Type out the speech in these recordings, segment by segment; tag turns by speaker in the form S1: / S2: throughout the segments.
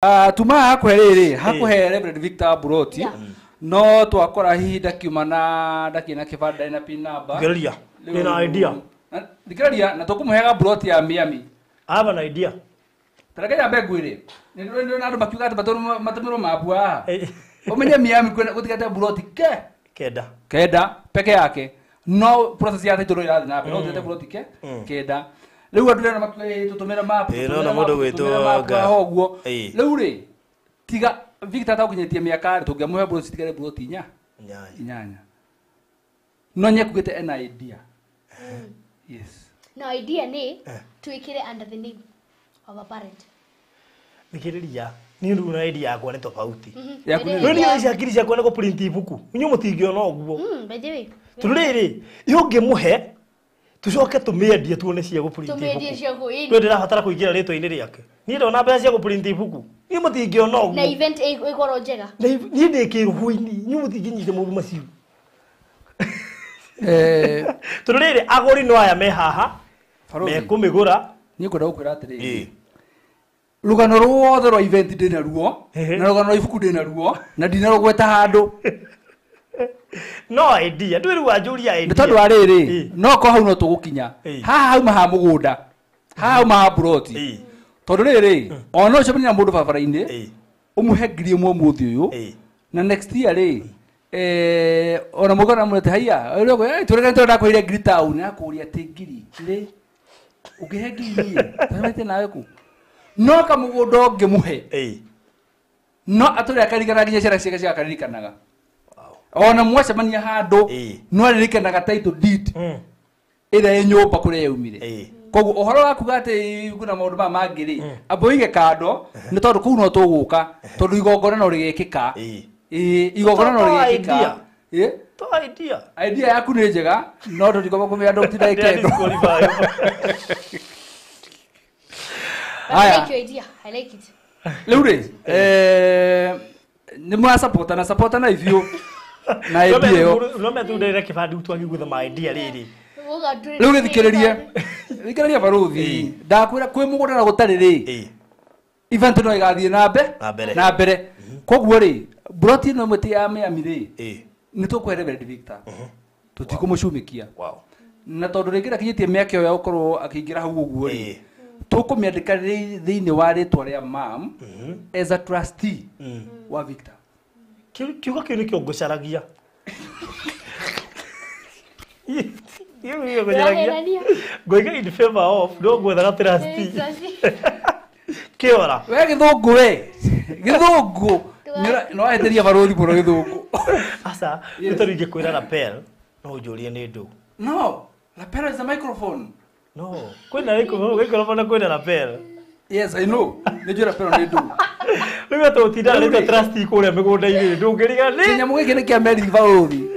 S1: Tuma hakuhe rĩrĩ hakuhe Reverend Victor Buroti no twakora hihi ndakiuma na ndakĩna kĩbanda na pin number.
S2: Thikĩrĩria. Ndĩna idea.
S1: Thikĩrĩria na tũkũmũheaga Buroti ya Miami.
S2: I have an idea.
S1: Tareke nyambe ngwĩre nĩ andũ makiuga atĩ matũmĩrwo mabu haha ũmenye Miami kwĩna gũtigate Buroti ke
S2: kenda
S1: kenda peke yake no process ya title ĩrathiĩ na mbere no gũtigate Buroti ke kenda. Rĩu andũ rĩu makiuga tũtũmĩre map
S2: no mũndũ gwĩtwo
S1: nga ũguo. Rĩu rĩ tiga Victor ataũkinyĩtie mĩaka rĩ tũngĩamũhe Buroti tigare Buroti inya inyanya no nyekugĩte ena idea. Yes.
S3: No idea nĩ twĩkĩre under the name of a parent.
S2: Thikĩrĩria niĩ rĩu na idea yakwa nĩ tofauti. Rĩu niĩ ici hakiri ciakwa nĩ gũprint ibuku inyuĩ mũtingĩona ũguo.
S3: By the way
S2: tondũ rĩrĩ iyo ũngĩmũhe tucoke tumĩendie tuone cia gũprint ibuku. Rĩu ndĩrabatara kũingĩra rĩtwa-inĩ rĩake. Niĩ ndona mbeca cia gũprint ibuku niĩ mũtingĩona ũguo.
S3: Na event ĩkorwo njega.
S2: Niĩ ndĩ kĩrũhũ-inĩ inyuĩ mũtingĩnyita maũndũ macio. Tondũ rĩrĩ agũri no aya me haha mekũmĩgũra.
S1: Niĩ ngwenda gũkwĩra atĩrĩrĩ rũgano ruothe rwa event ndĩna ruo na rũgano rwa ibuku ndĩna ruo na ndinarũgweta handũ.
S2: No idea ndwĩ rĩu wanjũria idea.
S1: Nĩ tondũ wa rĩrĩ no ko hau no tũgũkinya haha hauma ha mũgũnda haha hauma ha Buroti tondũ rĩrĩ ona no ũcemanie na mũndũ barabara-inĩ ũmũhe 1000 ũmũthĩ ũyũ na next year rĩ ona mũgana mũrete haiya tũrĩa tũrenda ngiri taũni akũria atĩ ngiri rĩ ũngĩhe ngiri niĩ tũremete nawe kũ no kamũgũnda ũngĩmũhe no atũrĩa akaririkanaga nginya ciana ciake cigakaririkanaga ona mwacemania handũ no aririkanaga title deed ĩrĩa ĩ nyũmba kũrĩa yaumire. Koguo ũhoro wa kuga atĩ kuna maũndũ maya mangĩ rĩ amba ũige kando nĩ tondũ kũu no tũgũka tondũ igongona no rĩgekĩka. Igongona no rĩgekĩka.
S2: To idea.
S1: Idea yaku nĩ njega no tũtikorwo kũmĩa andũ gũtinda ĩkendo.
S3: I like your idea. I like it.
S1: Rĩu rĩ nĩ mũrasapotana sapotana ithuĩ na idea ĩyo.
S2: No methundĩre kĩbandi twagĩgutha ma idea rĩrĩ.
S1: Rĩu gĩthikĩrĩrie thikĩrĩria baruthi ndakwĩra kwĩ mũgũnda na gũtarĩ rĩ event no ĩgathiĩ na mbere. Koguo rĩ Buroti ĩno ĩmwe ti ya Miami rĩ nĩ tũkũhe Reverend Victor tũtikũmũcumikia na tondũ rĩngĩ ndakinyĩtie mĩaka ĩyo ya gũkorwo akĩingĩra hau ũguo rĩ tũkũmĩandĩka thĩinĩ wa rĩtwa rĩa mam as a trustee wa Victor.
S2: Kiugo kĩu nĩkĩo ngũcaragia. Ngoiga in favor of no gwethaga trustee. Kĩora.
S1: We gĩthũngũ we gĩthũngũ no ahĩtĩria barũthi mũno gĩthũngũ.
S2: Aca nĩ tondũ ingĩkwĩra lapel no ũnjũrie nĩ ndũ.
S1: No, lapel is a microphone.
S2: No, kwĩna microphone na kwĩna lapel.
S1: Yes, I know. Nĩ njũĩ lapel nĩ ndũ.
S2: Rĩu tũtinda rĩtwa trustee kũrĩa mĩgũnda-inĩ ndũngĩriga nĩ.
S1: Kĩnyamũ gĩkĩ nĩ kĩa Mary barũthi.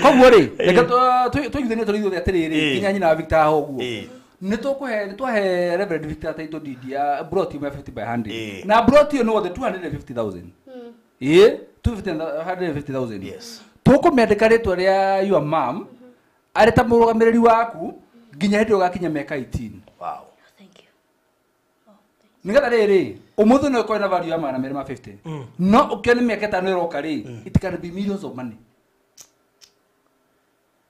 S1: Koguo rĩ reke tũiguithanie tũrĩ ithuothe atĩrĩrĩ nginya nyina wa Victor haha ũguo nĩ tũkũhe nĩ twahe Reverend Victor title deed ya Buroti ĩmwe 50 by 100 na Buroti ĩyo nĩ wothe 250,000. 250,000.
S2: Yes.
S1: Tũkũmĩandĩka rĩtwa rĩa your mom arĩ ta mũrũgamĩrĩri waku nginya hĩndĩ ũgakinya mĩaka 18.
S2: Wow.
S3: Thank you.
S1: Nĩgetha rĩrĩ ũmũthĩ no ĩkorwo na value ya 250 no ũkĩone mĩaka ĩtano ĩroka rĩ it can be millions of money.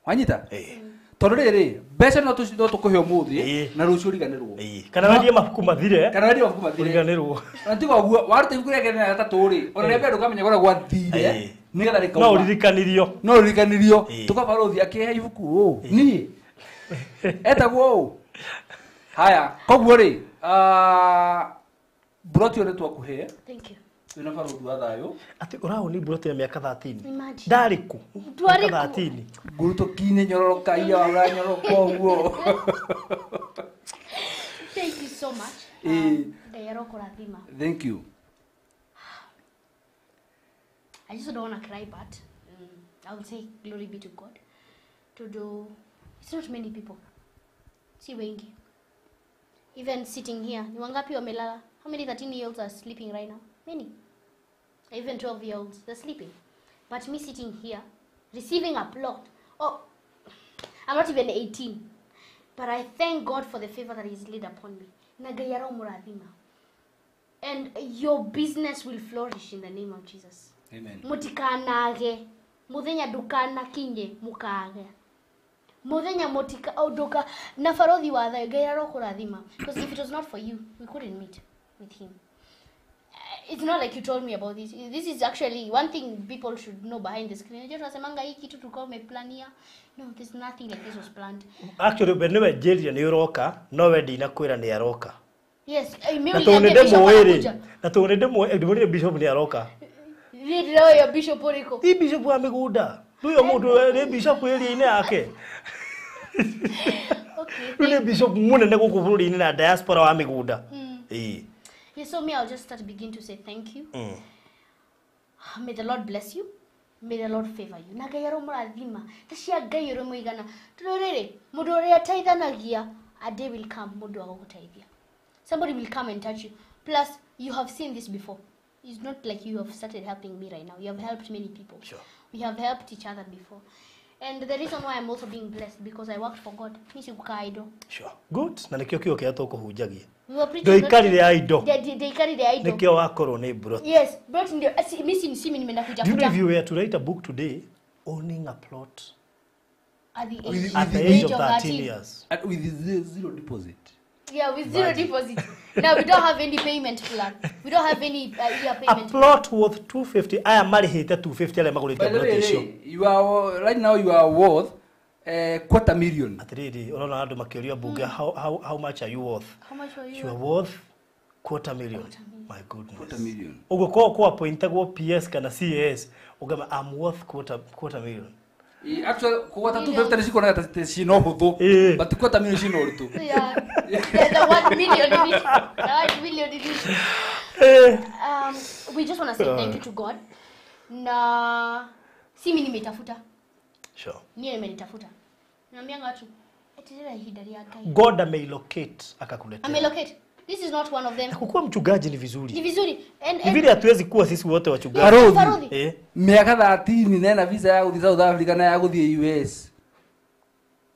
S1: Wanyita? Tondũ rĩrĩ mbeca no tũkũhe ũmũthĩ na rũciũ ũriganĩrwo.
S2: Kana wendie mabuku mathire.
S1: Kana wendie mabuku mathire.
S2: Ũriganĩrwo.
S1: Na tiga ũguo waruta ibuku rĩa kerĩ na gatatũ rĩ ona rĩa mbere ndũkamenya kũrĩa gwathire nĩgetha rĩkauma.
S2: No ũririkanirio.
S1: No ũririkanirio. Tũkabarũthi akĩhe ibuku ũũ niĩ etagwo ũũ. Haya koguo rĩ Buroti ĩyo nĩ twakũhe.
S3: Thank you.
S1: Wĩna barũthi wa thayũ.
S2: Atĩ ũraũ Buroti ya mĩaka 13. Ndarĩ kũ?
S3: Ndwarĩ kũ?
S2: 13.
S1: Ngurutũki-inĩ nyororoka iya ũranyoroka ũguo.
S3: Thank you so much. Ngai arokũrathima.
S1: Thank you.
S3: I just don't want to cry but I will say glory be to God. Tondũ it's not many people. Si wengi. Even sitting here, ni wangapi wamelala? How many 13-year-olds are sleeping right now? Many. Even 12-year-olds, they're sleeping. But me sitting here, receiving a plot. Oh, I'm not even 18. But I thank God for the favor that He's laid upon me. Na Ngai aromũrathima. And your business will flourish in the name of Jesus.
S1: Amen.
S3: Mutikanage muthenya ndukana kinye mukage muthenya mutika nduka na barothi wa thayo Ngai arokurathima, because if it was not for you we couldn't meet with him. It's not like you told me about this. This is actually one thing people should know behind the screen. Unajua tunasemanga hii kitu tulikuwa tumeplania. No, there's nothing like this was planned.
S2: Actually we niwe njĩrire nĩ ũroka no we ndinakwĩra nĩ aroka.
S3: Yes,
S2: na tondũ nĩ ndĩmũĩ na tondũ nĩ ndĩmũĩ ndĩmũrire bishop nĩ aroka.
S3: Niĩ ndĩroĩ bishop ũrĩkũ?
S2: Ti bishop wa mĩgũnda. Rĩu mũndũ nĩ bishop area-inĩ yake.
S3: Okay.
S2: Rĩu nĩ bishop mũnene gũkũ bũrũri-inĩ na diaspora wa mĩgũnda. Ĩĩ.
S3: Yeah, so me, I'll just start begin to say thank you. May the Lord bless you. May the Lord favor you. Na Ngai aromũrathima. Ta cia Ngai ũrĩmũigana. Tondũ rĩrĩ, mũndũ ũrĩa ateithanagia, a day will come mũndũ agũgũteithia. Somebody will come and touch you. Plus, you have seen this before. It's not like you have started helping me right now. You have helped many people.
S2: Sure.
S3: We have helped each other before. And the reason why I'm also being blessed because I worked for God. Ni sikukaa idle.
S2: Sure. Good. Na nĩkĩo kiugo kĩrĩa tũkũhunjagia.
S3: We were preaching.
S2: Ndũikarire idle.
S3: Ndaikarire idle.
S2: Nĩkĩo wakorwo nĩ bro.
S3: Yes, bro ndio mimi si nimeenda
S2: Do you know
S3: kutafuta.
S2: if you were to write a book today owning a plot
S3: At the age,
S2: at the age of 13 years.
S1: And with zero deposit.
S3: Yeah, with zero deposit. Now we don't have any payment plan. We don't have any year payment.
S2: A plot worth 250. I am married 250. I am going to
S1: You are right now. You are worth $250,000.
S2: Atiriri, urona andu makiuria bunge, how much are you worth?
S3: How much are you?
S2: You are worth $250,000. My goodness.
S1: $250,000.
S2: Ugo kwa appointagwo PS kana CAS, ugama I'm worth $250,000.
S1: Actually, quarter 250 ni cikona ta cina huthu, but $250,000 cina uritu.
S3: Yeah. The 1 million in it. The 1 million in it. We just want to say thank you to God. Na si mimi nimetafuta.
S2: Sure.
S3: Niye nimenitafuta. Naambianga watu etirira ihinda ria Ngai.
S2: God amelocate akakuletea.
S3: Amelocate. This is not one of them.
S2: Kukuwa mchungaji ni vizuri.
S3: Ni vizuri. And
S2: vile hatuwezi kuwa sisi wote wachungaji.
S3: Farodhi.
S1: Miaka 30 nena visa ya gũthiĩ South Africa na ya gũthiĩ US.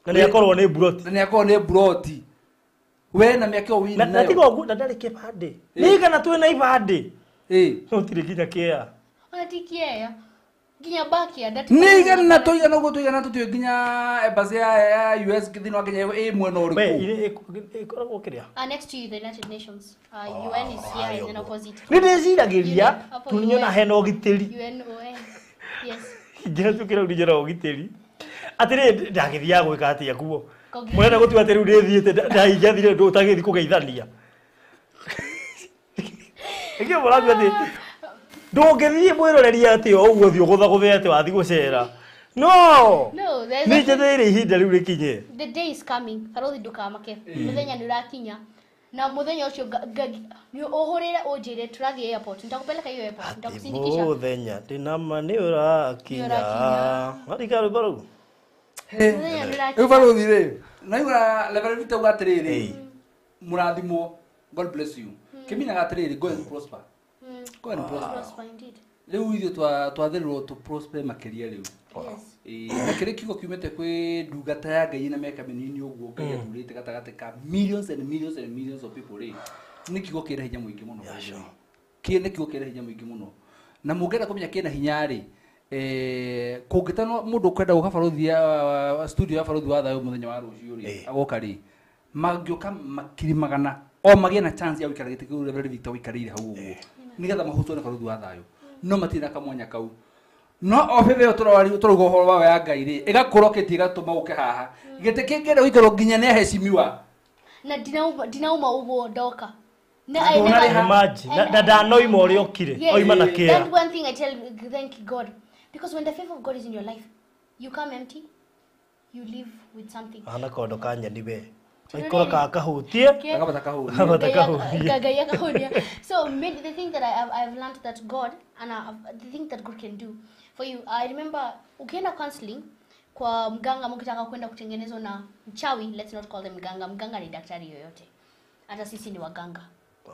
S2: Na ni akorwo ni broti.
S1: Na ni akorwo ni broti. We na miaka ĩyo wĩ
S2: na tiga ũguo na ndarĩ kĩbandĩ. Nĩ igana twĩ na ibandĩ. No tirĩ nginya kĩea.
S3: Ona ti kĩea. Nginya backyard.
S1: Nĩ igana tũigana ũguo tũigana tũtiũĩ nginya embassy ya US thĩinĩ wa Kenya ĩ mwena ũrĩkũ.
S2: We ĩkoragwo kĩrĩa?
S3: Next to you, the United Nations. UN is here and then opposite.
S2: Nĩ ndĩciragĩria tũnyona hena ũgitĩri.
S3: UNON. Yes.
S2: Ngira tukĩra ũrĩ njĩra ũgitĩri. Atĩrĩ ndagĩthiaga gwĩka atĩa kuo. Mũrenda gũtua atĩ rĩu ndĩthiĩte ndaingĩathire ndũ ũtagĩthiĩ kũgeithania. Ĩkĩo mũratua atĩ ndũngĩthiĩ mwĩroreria atĩ o ũguo thiĩ ũgũthagũthe atĩ wathiĩ gũcera. No.
S3: No, there's
S2: nĩ njetereire ihinda rĩu rĩkinye.
S3: The day is coming. Farodhi ndũkamake. Mũthenya nĩ ũrakinya. Na mũthenya ũcio nĩ ũhũrĩre ũnjĩre tũrathiĩ airport. Nitakupeleka hiyo airport. Nitakusindikisha.
S2: Mũthenya ndĩnama nĩ ũrakinya. Marika rwĩmbo rũu.
S3: Mũthenya nĩ ũrakinya.
S1: Rĩu Farodhi rĩ, naigua Reverend Victor auga atĩrĩrĩ, mũrathimwo, God bless you. Kĩminaga atĩrĩrĩ, go and prosper. Go and prosper.
S3: Prosper indeed.
S1: Rĩu ithuĩ twathĩrĩrwo tũ prosper makĩria rĩu.
S3: Yes.
S1: Na kĩrĩ kiugo kiumĩte kwĩ ndungata ya Ngai na mĩaka mĩnini ũguo Ngai athurĩte gatagatĩ ka millions and millions and millions of people rĩ, nĩ kiugo kĩna hinya mũingĩ mũno. Kĩ nĩ kiugo kĩna hinya mũingĩ mũno. Na mũngĩenda kũmenya kĩna hinya rĩ, kũngĩtanwo mũndũ ũkwenda gũka barothi ya studio ya barothi wa thayũ mũthenya wa rũciũ rĩ, agoka rĩ, mangĩũka makiri magana o magĩe na chance ya gũikara gĩtĩ kĩu Reverend Victor ũikarĩire hau ũguo nĩgetha mahutwo nĩ barothi wa thayũ, no matirĩ na kamwanya kau. No o bebe tũrauga ũhoro wa ya Ngai rĩ, ĩgakũra ũkĩtie ĩgatũma ũke haha gĩtĩ kĩngĩenda gũikarwo nginya nĩ aheshimiwa.
S3: Na ndinauma ũguo ndoka. Na
S2: na ndanoima ũrĩa ũkire oima na kĩea.
S3: That one thing I tell, thank God, because when the favor of God is in your life, you come empty, you live with something.
S2: Ana kondo ka nyeni we. Aikora ka kahutie.
S1: Akabata kahutie.
S3: So the thing that I've learned that God and the thing that God can do for you. I remember ukienda counseling kwa mganga, mkitaka kwenda kutengenezwa na mchawi, let's not call them mganga. Mganga ni daktari yoyote. Hata sisi ni waganga.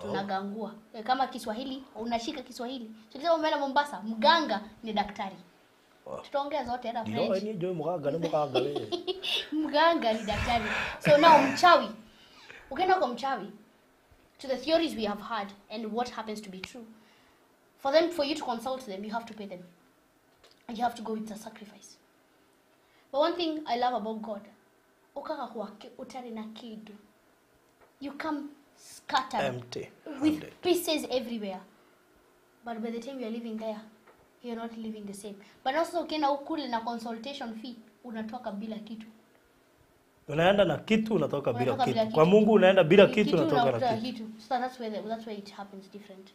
S3: Tunagangua. Kama Kiswahili, unashika Kiswahili. Tukisema umeenda Mombasa, mganga ni daktari. Tutaongea zote hata French.
S2: Ndio, mganga ni mganga wewe.
S3: Mganga ni daktari. So now mchawi. Ukienda kwa mchawi, To the theories we have had and what happens to be true, for them, for you to consult them, you have to pay them. And you have to go with the sacrifice. But one thing I love about God, okaga gwake utari na kindu. You come scattered,
S2: empty,
S3: with pieces everywhere. But by the time you are living there, you're not living the same. But also ukienda ukule na consultation fee, unatoka bila kitu.
S2: Unaenda na kitu, unatoka bila kitu. Kwa Mungu unaenda bila kitu, unatoka na kitu.
S3: So that's where it happens different.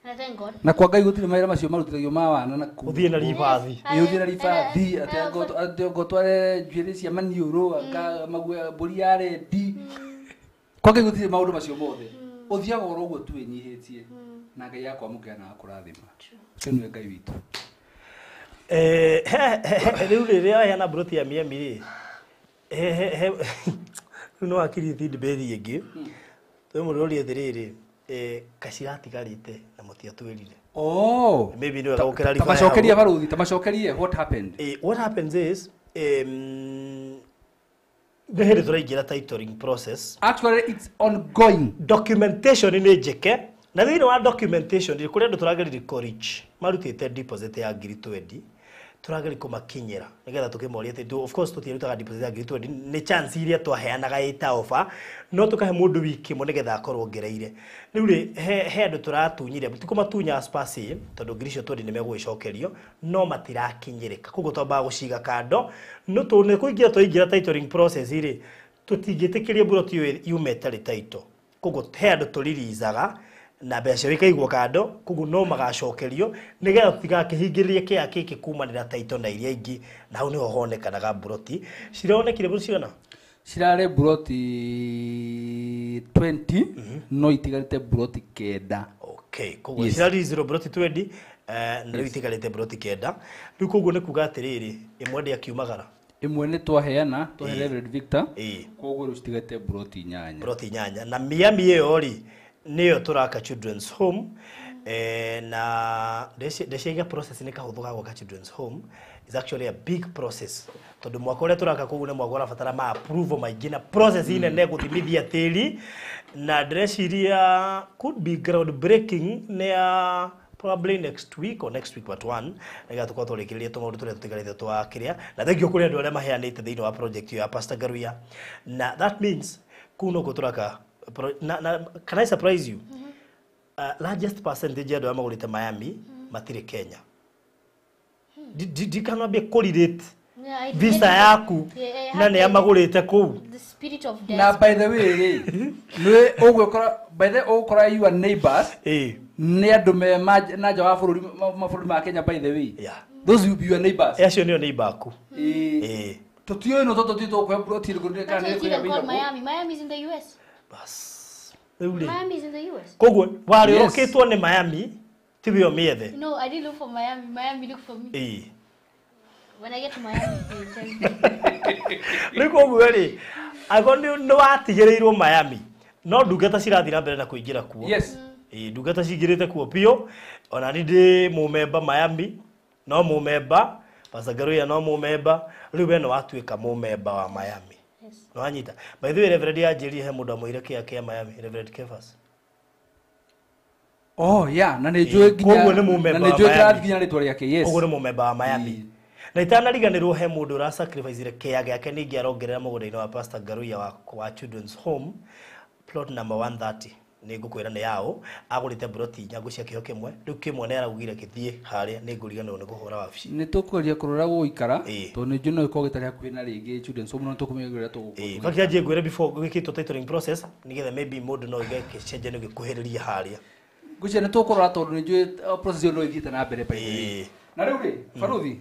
S3: And I thank God.
S1: Na kwa Ngai gutire mawira macio marutithagio ma wana na ku.
S2: Uthie na ribathi.
S1: Uthie na ribathi ati ngo tware njuĩrĩ cia maniũrũ anga maguoya mbũri ya rendi. Kwa Ngai gutire maũndũ macio mothe. Uthiaga oro ũguo tu wĩnyihĩtie na Ngai akwamũkĩra na akũrathima. Ũcio nĩwe Ngai witũ.
S2: Rĩu rĩrĩa waheana mburoti ya Miami rĩ, rĩu no hakiri debate ĩngĩ. Twĩ mũrũri atĩrĩrĩ, kaciratigarĩte na mũtiatwĩrire.
S1: Oh,
S2: maybe nĩ wega gũkĩra riba.
S1: Tamacokerie baruthi, tamacokerie what happened?
S2: What happens is nĩ hĩndĩ tũraingĩra titling process.
S1: Actually it's ongoing.
S2: Documentation nĩ njĩke. Na thĩinĩ wa documentation rĩ, kũrĩ andũ tũrageria college marutĩte deposit ya 20,000 tũrageria kũmakinyĩra nĩgetha tũkĩmorie atĩ of course tũtiarutaga deposit ya 20,000 nĩ chance iria twaheanaga ĩta offer no tũkahe mũndũ wiki ĩmwe nĩgetha akorwo ongereire. Rĩu rĩ, he andũ tũratunyire, ti kũmatunya as per se tondũ 20,000 nĩ megũgĩcokerio no matirakinyĩrĩka, koguo twambaga gũciga kando. No tondũ nĩ kũingĩra twaingĩra titling process rĩ, tũtingĩtĩkĩria mburoti ĩyo yume ĩtarĩ title, koguo he andũ tũririzaga na mbeca ikaigwo kando, koguo no magacokerio nigetha tũtigakĩhingĩrĩrie kĩa gĩkĩ kumanĩra title na iria ingĩ, na hau nĩho honekanaga mburoti. Cironekire mburoti cigana?
S1: Cirarĩ mburoti 20 no itigarĩte mburoti 9.
S2: Okay, koguo cirarĩ 0 mburoti 20 na rĩu itigarĩte mburoti 9. Rĩu koguo nĩ kuga atĩrĩrĩ, ĩmwe ndĩakiumagara,
S1: ĩmwe nĩ twaheana, twahe Reverend Victor, koguo rĩu citigarĩte mburoti 8.
S2: Mburoti 8 na Miami ĩyo rĩ nĩyo tũraka children's home. Na ndeciria process nĩ kahũthũ ga gwaka children's home is actually a big process tondũ mwaka ũrĩa tũraka kũu nĩ mwaka ũrabatara ma approval maingĩ na process nene gũthimithia tĩri, na ndĩreciria could be ground breaking nĩ ya probably next week or next week but one nĩgetha tũkorwo tũrĩkĩrĩrie tũmaũndũ tũrĩa tũtigarĩte twa kĩrĩa. Na thengiũ kũrĩ andũ arĩa maheanĩte thĩinĩ wa project ĩyo ya Pastor Ngaruiya, na that means kũu nokuo tũraka. Na, can I surprise you? Largest percentage ya andũ arĩa magũrĩte Miami matirĩ Kenya. Ndikanambie correlate visa yaku na nĩ amagũrĩte kũu.
S3: The spirit of death.
S1: Na by the way rĩ, nĩ ũgũkora by the ũgũkora your neighbors nĩ andũ me na nja wa bũrũri mabũrũri ma Kenya by the way. Those will be your neighbors.
S2: Acio nĩo neighbor aku.
S1: Tũtiũĩ no tondũ tũkũhe mburoti ĩrĩkũ nĩ kana nĩ kũrĩa
S3: Miami. Miami is in the US.
S2: Bas.
S3: Miami is in the US.
S2: Koguo warĩũrũkĩtwo nĩ Miami tiwe ũmĩethe.
S3: No, I didn't look for Miami. Miami looked for me. When I get to Miami, they tell me.
S2: Rĩu koguo rĩ, angĩkorwo nĩ watigĩrĩirwo Miami, no ndungata cirathiĩ na mbere na kũingĩra kuo.
S1: Yes.
S2: Ndungata cingĩrĩte kuo biũ. Ona niĩ ndĩ mũmemba Miami, no mũmemba, Pastor Ngaruiya no mũmemba, rĩu we nĩ watuĩka mũmemba wa Miami. No anyita. By the way, Reverend anjĩrire he mũndũ amwĩre kĩa kĩa Miami, Reverend Kefas.
S1: Oh yeah, na nĩ njũĩ nginya.
S2: Koguo nĩ mũmemba
S1: wa Miami. Nginya rĩtwa rĩake, yes.
S2: Koguo nĩ mũmemba wa Miami. Na itanariganĩrwo he mũndũ ũra sacrifice kĩa gĩake ningĩ arongerera mũgũnda-inĩ wa Pastor Ngaruiya wa Children's Home plot number 130. Nĩ ngũkwĩra nĩ yao, agũrĩte mburoti inya ngũcia kĩho kĩmwe, rĩu kĩmwe nĩ araugire gĩthiĩ harĩa nĩ ngũriganĩrwo nĩ kũhũra wabici.
S1: Nĩ tũkũgeria kũrora gũgũikara tondũ nĩ njũĩ no gĩkorwo gĩtarĩ hakuhĩ na rĩngĩ Children's Home, no tũkũmenya ũrĩa tũgũkorwo.
S2: In fact anjie ngwĩre before gwĩkĩtwo titling process nĩgetha maybe mũndũ no oige gĩcenjia nĩ gĩkuhĩrĩria harĩa.
S1: Ngwĩciria nĩ tũkũrora tondũ nĩ njũĩ process ĩyo no ĩthiĩte na mbere by the way. Na rĩu rĩ, baruthi,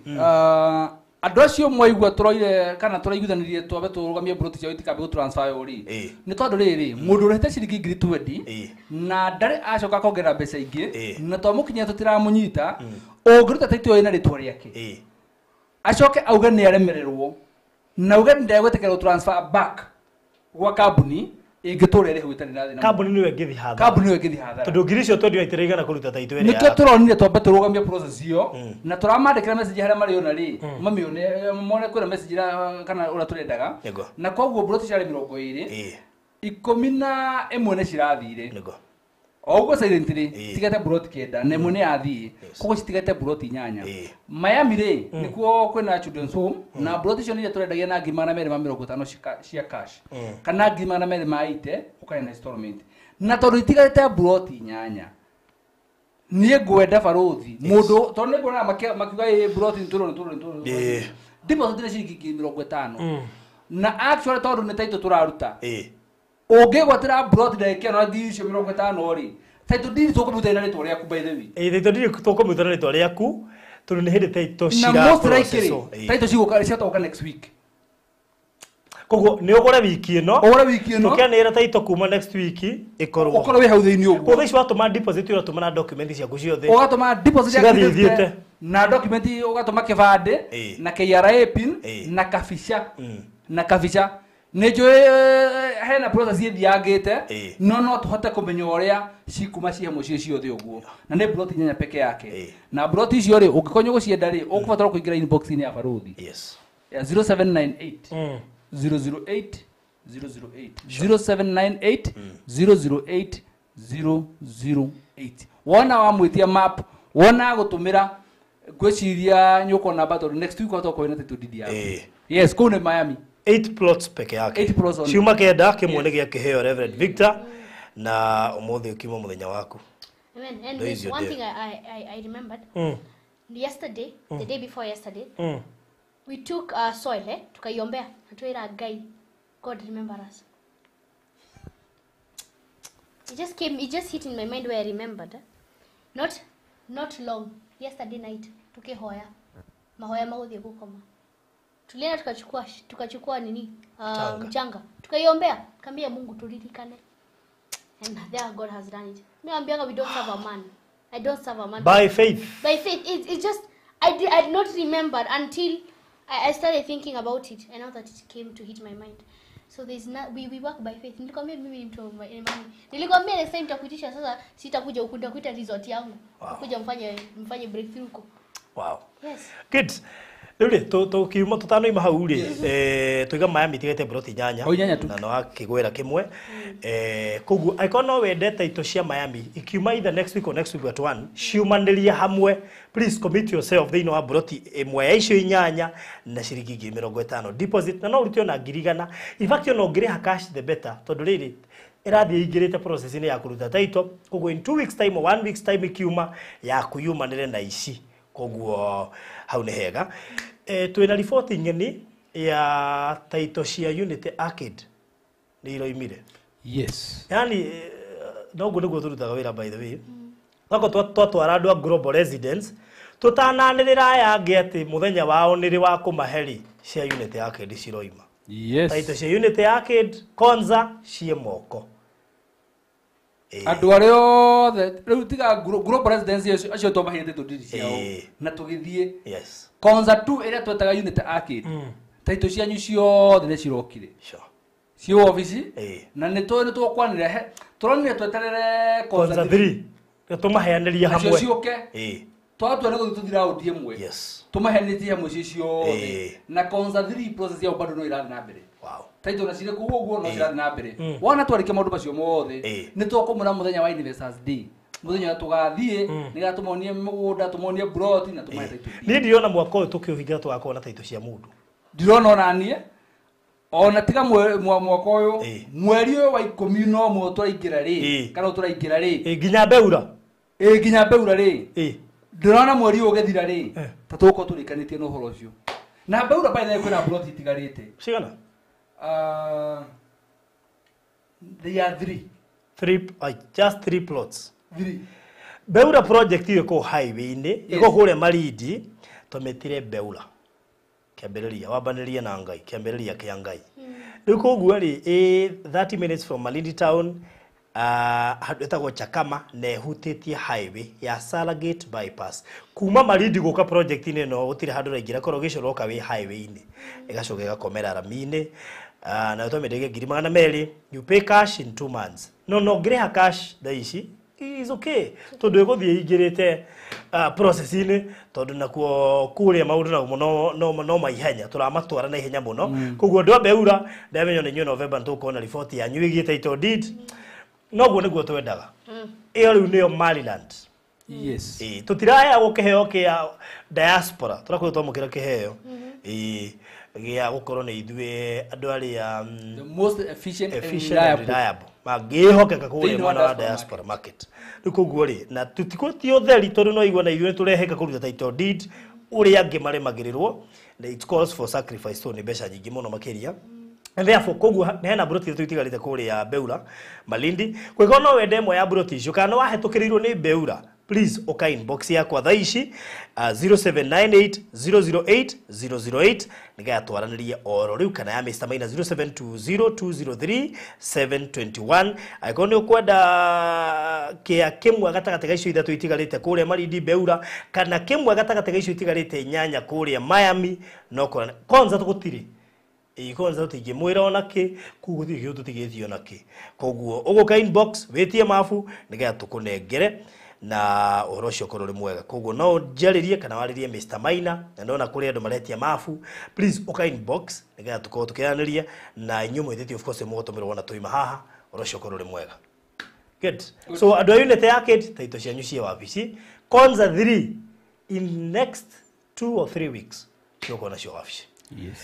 S1: andũ acio mwaigua tũroire kana tũraiguithanirie twambe tũrũgamie mburoti ciao itikambe gũtransfer rĩ, nĩ tondũ rĩrĩ mũndũ ũrehete ciringi 20,000 na ndarĩ acoka akongerera mbeca ingĩ na twamũkinyia tũtiramũnyita, ũngĩruta title ĩyo ĩna rĩtwa rĩake acoke auge nĩ aremererwo na auge ndegwĩtĩkĩra gũtransfer back gwa kambuni ĩngĩtũra ĩrĩhwo ĩtarĩ na thĩna.
S2: Kambuni nĩyo ĩngĩthiĩ hathara.
S1: Kambuni nĩyo ĩngĩthiĩ hathara.
S2: Tondũ ngiri icio 20 itiraigana kũruta title ĩrĩa.
S1: Nĩkĩo tũronire twambe tũrũgamie process ĩyo na tũramandĩkĩra message harĩa marĩona rĩ, mamĩone mone kwĩna message kana ũrĩa tũrendaga. Na koguo mburoti ciarĩ 20. 11 nĩ cirathire.
S2: Nĩguo.
S1: O ũguo silently citigĩte buroti 9 na ĩmwe nĩ yathiĩ. Koguo citigĩte buroti 8. Miami rĩ nĩkuo kwĩna children's home na buroti icio nĩ iria tũrendagia na 250 cia cash kana 280 ũkarĩa na installment. Na tondũ itigarĩte buroti 8 niĩ ngwenda barũthi mũndũ tondũ nĩ nguona makiuga ĩ buroti nĩ tũrũ deposit nĩ ciringi 50,000 na actually tondũ nĩ title tũraruta ũngĩgwatĩra buroti ndagĩka ĩno na ngiri icio 50 rĩ title deed tũkũmĩruta na rĩtwa rĩaku by the way.
S2: Title deed tũkũmĩruta na rĩtwa rĩaku tondũ nĩ hĩndĩ title
S1: na most likely title cigũka ciatoka next week.
S2: Koguo nĩ ũgũre wiki ĩno.
S1: Ũgũre wiki ĩno.
S2: Tũkĩanĩrĩra title kuma next week ĩkorwo.
S1: Ũkorwo wĩ hau thĩinĩ ũguo.
S2: Koguo icio watũma deposit ũratũma na document ciaku ciothe.
S1: Ũgatũma deposit
S2: ciaku
S1: na document ũgatũma kĩbandĩ na KRA pin na kabica. Na kabica. Nĩ njũĩ hena process ĩthiangĩte no tũhote kũmenya ũrĩa cikuma ciĩ hamwe ciĩ ciothe ũguo. Na nĩ plot 8 peke yake. Na plot icio rĩ ũngĩkorwo nĩ ũgũcienda rĩ ũkũbatara kũingĩra inbox-inĩ ya barũthi.
S2: Yes.
S1: Ya 0798 008 008 0798 008 008. Wona wamwĩtia map wona gũtũmĩra ngwĩciria nyũkona battle next week watoka na title deed yaku. Yes, kũu nĩ Miami.
S2: 8 plots peke yake.
S1: 8 plots only.
S2: Ciuma 9 kĩmwe nĩ gĩa kĩheo Reverend Victor na ũmũthĩ ũkiuma mũthenya waku.
S3: Amen. And there's one thing I remembered. Yesterday, the day before yesterday, we took soil, tukaiombea na twira Ngai, God remember us. It just came, it just hit in my mind where I remembered. Not long, yesterday night tukihoya mahoya maguthie gukoma. Tulienda tukachukua nini mchanga tukaiombea, kambia Mungu tulirikane. And there God has done it. Mimi naambianga we don't serve a man. I don't serve a man.
S2: By faith.
S3: By faith. It just I did not remember until I started thinking about it, and now that it came to hit my mind. So there's not, we work by faith. Nilikwambia mimi ni mtu wa imani. Nilikwambia next time nitakuitisha sasa sitakuja huku nitakuita resort yangu. Kuja mfanye breakthrough huko.
S2: Wow.
S3: Yes.
S2: Good. Rĩu tũkiuma tũtanoima hau rĩ tũiga Miami tigete broti 8 na no akĩgwĩra kĩmwe koguo angĩkorwo no wende title cia Miami ikiuma either next week or next week at one ciumanĩrie hamwe, please commit yourself thĩinĩ wa broti ĩmwe ya icio 8 na ciringi 50,000 deposit na no ũrute ona 100,000. In fact ona ũngĩrĩha cash the better tondũ rĩrĩ ĩrathiĩ ĩingĩrĩte process-inĩ ya kũruta title koguo in 2 weeks time or 1 weeks time ikiuma yaku yumanĩre na ici koguo hau nĩ hega. Twĩna riboti ng'eni ya title cia Unity Arcade nĩ iroimire.
S1: Yes.
S2: Yani noguo nĩguo tũrutaga wĩra by the way. Twako twatwara andũ a Global Residence tũtananĩrĩra aya angĩ atĩ mũthenya wao nĩrĩ wa kũmahe cia Unity Arcade ciroima.
S1: Yes.
S2: Title cia Unity Arcade Konza ciĩ moko.
S1: Andũ arĩa othe rĩu tiga Global Residence acio twamahete title deed ciao na tũgĩthiĩ.
S2: Yes.
S1: Konza 2 ĩrĩa twetaga Unity Arcade title cianyu ciothe nĩ cirokire.
S2: Sure.
S1: Ciĩ obici na nĩ tũkwanĩrĩra tũronire tweterere
S2: Konza 3 tũmaheanĩrie hamwe
S1: nacio ciũke. Twatua nĩ gũthiĩ tũthiĩ round ĩmwe.
S2: Yes.
S1: Tũmaheanĩtie hamwe ciĩ ciothe na Konza 3 process yao bado no ĩrathiĩ na mbere.
S2: Wow.
S1: Title na cirĩ kũu ũguo no cirathiĩ na mbere. Wona twarĩkia maũndũ macio mothe nĩ tũkũmwĩra mũthenya wa Investors Day. Mũthenya ũrĩa tũgathiĩ nĩgetha tũmonie mũgũnda tũmonie plot na tũmahe title deed.
S2: Niĩ ndirona mwaka ũyũ tũkĩũhingira tũgakorwo na title cia mũndũ.
S1: Ndirona ona niĩ ona tiga mwaka ũyũ mweri ũyũ wa 11 tũraingĩra rĩ kana tũraingĩra rĩ
S2: nginya Beura
S1: nginya Beura rĩ ndĩrona mweri ũyũ ũgĩthira rĩ ta tũgũkorwo tũrĩkanĩtie na ũhoro ũcio. Na Beura by the way kwĩna plot itigarĩte.
S2: Cigana?
S1: They are 3.
S2: Just 3 plots.
S1: 3.
S2: Beura project iyo ko highway-inĩ ĩko kũrĩa Malindi tũmĩtire Beura kĩambĩrĩria wambanĩria na Ngai kĩambĩrĩria kĩa Ngai. Rĩu koguo rĩ 30 minutes from Malindi town handũ ĩtagwo Chakama na ĩhutĩtie highway ya Salagate bypass kuma Malindi gũka project-inĩ ĩno gũtirĩ handũ ũraingĩra korwo ũgĩcoroka wĩ highway-inĩ ĩgacoka ĩgakomera rami-inĩ na tũmĩendagia 200,000. You pay cash in 2 months. No ngĩrĩha cash thaa ici Is okay tondu iguthie ingirite process-inĩ tondu nakuo kuria maundu na no no maihenya turamatwara na ihenya muno koguo andu a Beura ndamenya nĩ inyuĩ November nĩtũkuona report yanyu ĩgiĩ title deed noguo nĩguo twendaga ĩyo rĩu nĩyo Maryland.
S1: Yes.
S2: Tutiraheagwo kĩheo kĩa diaspora tũrakorwo twamũkĩra kĩheo gĩa gũkorwo nĩ ithuĩ andũ arĩa
S1: the most efficient and
S2: reliable mangĩhokeka kũrĩa mwena wa diaspora market rĩu koguo rĩ na tũtikũtio ũtheri tondũ no igua na ithuĩ nĩtũreheka kũruta title deed ũrĩa angĩ maremagĩrĩrwo na it calls for sacrifice tondũ nĩ mbeca nyingĩ mũno makĩria. And therefore koguo hena broti ithatũ itigarĩte kũrĩa Beura Malindi kwĩkorwo no wende ĩmwe ya broti icio kana wahĩtũkĩrĩirwo nĩ Beura please oka inbox yakwa thaa ici 0798 008 008 nĩgetha twaranĩrie oro rĩu kana ya Mr Maina 0720 203 721 angĩkorwo nĩ ũkwenda kĩa kĩmwe gatagatĩ ga icio ithatũ itigarĩte kũrĩa Malindi Beura kana kĩmwe gatagatĩ ga icio itigarĩte inyanya kũrĩa Miami no kora kwanza tũgũtirĩ ikonza tutingimwira ona ki koguo gũtirĩ kĩndũ tũtigĩtio ona kĩ koguo ũgũka inbox wĩtie mabu nĩgetha tũkũnengere na ũhoro ũcio ũkorwo ũrĩ mwega koguo no njarĩrie kana warĩrie Mr Maina na ndona kũrĩ andũ maretia mabu please ũka inbox nĩgetha tũkorwo tũkĩaranĩria na inyuĩ mwĩtĩtie of course mũgũtũmĩrwo ona tũima haha ũhoro ũcio ũkorwo ũrĩ mwega. Good. So andũ a unit ya kid taito cianyu ciĩ wabici Konza 3 in next 2 or 3 weeks ciũkorwo nacio wabici.
S1: Yes.